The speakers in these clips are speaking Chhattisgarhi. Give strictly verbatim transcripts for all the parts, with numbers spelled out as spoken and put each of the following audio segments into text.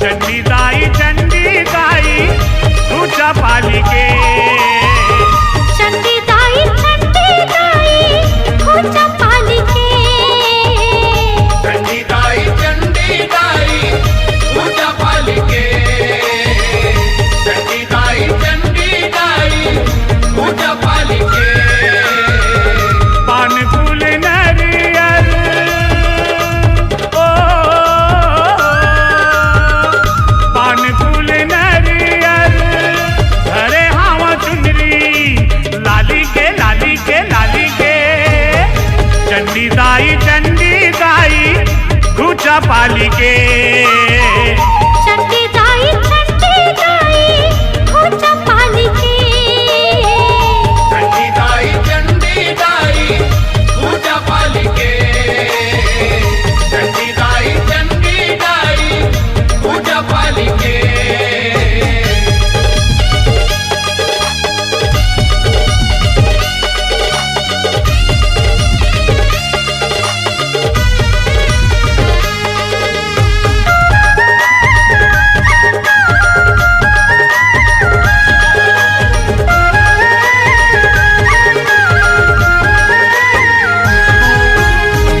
चंडी दाई, चंडी दाई, पूजा पाली के। चंडी दाई, चंडी दाई, पूजा पाली के। चंडी दाई, चंडी दाई, पूजा पाली के। चंडी दाई, चंडी दाई, पूजा पाली के। पान फूल नरियर, ओ, पान फूल नरियर, धरे हावा चुनरी, लाली के, लाली के, लाली के। चंडी दाई, चंडी दाई, पूजा पाली के। चंडी दाई, चंडी दाई, पूजा पाली के। चंडी दाई, चंडी दाई, पूजा पाली के। चंडी दाई, चंडी दाई, पूजा पाली के।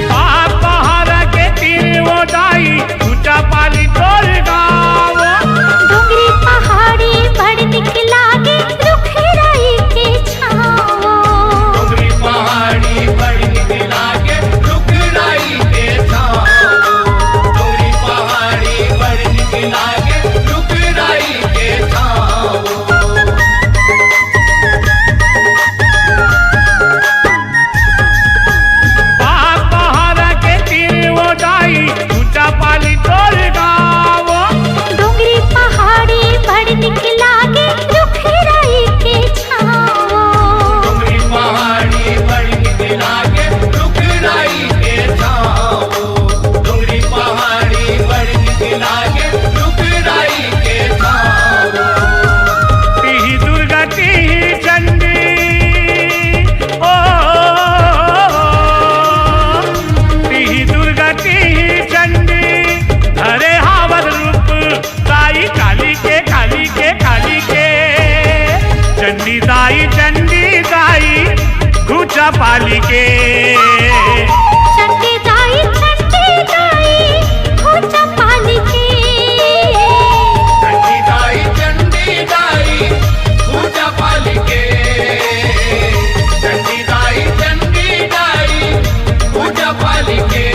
पाप पहाड़ा के तीर वो दाई, ऊंचा पाली तोर गाँव। डोंगरी पहाड़ी बड़ निक लागे, रुख राई के छाँव। डोंगरी पहाड़ी बड़ निक लागे, रुख राई के छाँव। डोंगरी पहाड़ी बड़ निक लागे, रुख राई के छाँव। पाप पहाड़ा के तीर वो दाई, ऊंचा पाली तोर गाँव। डोंगरी पहाड़ी बड़ निक लागे, रुख राई के छाँव। डोंगरी पहाड़ी बड़ निक लागे, रुख राई के छाँव। डोंगरी पहाड़ी बड़ निक लागे, रुख राई के छाँव। तिही दुर्गा, तिही चंडी, ओ, तिही दुर्गा, तिही चंडी, धरे हावत रूप, दाई काली के, काली के, काली के। चंडी दाई, चंडी दाई, ऊंचा पाली के। चंडी दाई, चंडी दाई, ऊंचा पाली के। चंडी दाई, चंडी दाई, ऊंचा पाली के। चंडी दाई, चंडी दाई, ऊंचा पाली के।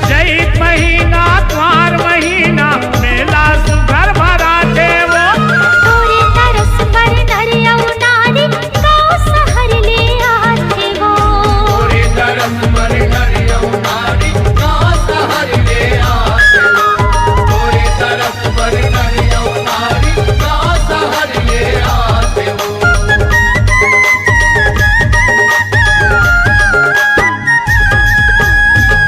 चैत महीना, कुआर महीना, मेला सुघर भराथे वो। तोरे तरस बर नर अउ नारी, गाँव सहर ले आथे वो। तोरे तरस बर नर अउ नारी, गाँव सहर ले आथे वो। तोरे तरस बर नर अउ नारी, गाँव सहर ले आथे वो।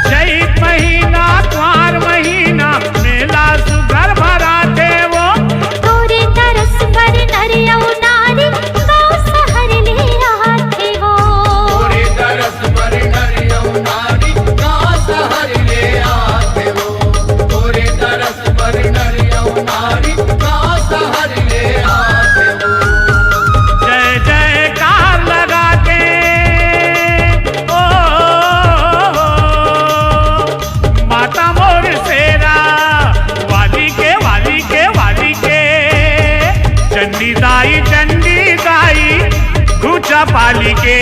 चैत महीना, कुआर महीना, मेला सुघर भराथे वो। तोरे तरस बर नर अउ नारी, गाँव सहर ले आथे वो। तोरे तरस बर नर अउ नारी, गाँव सहर ले आथे वो। तोरे तरस बर नर अउ नारी, गाँव सहर ले आथे वो। जय जयकार लगा के, ओ, माता मोर शेरा वाली के, वाली के, वाली के। चंडी दाई, चंडी दाई, ऊंचा पाली के।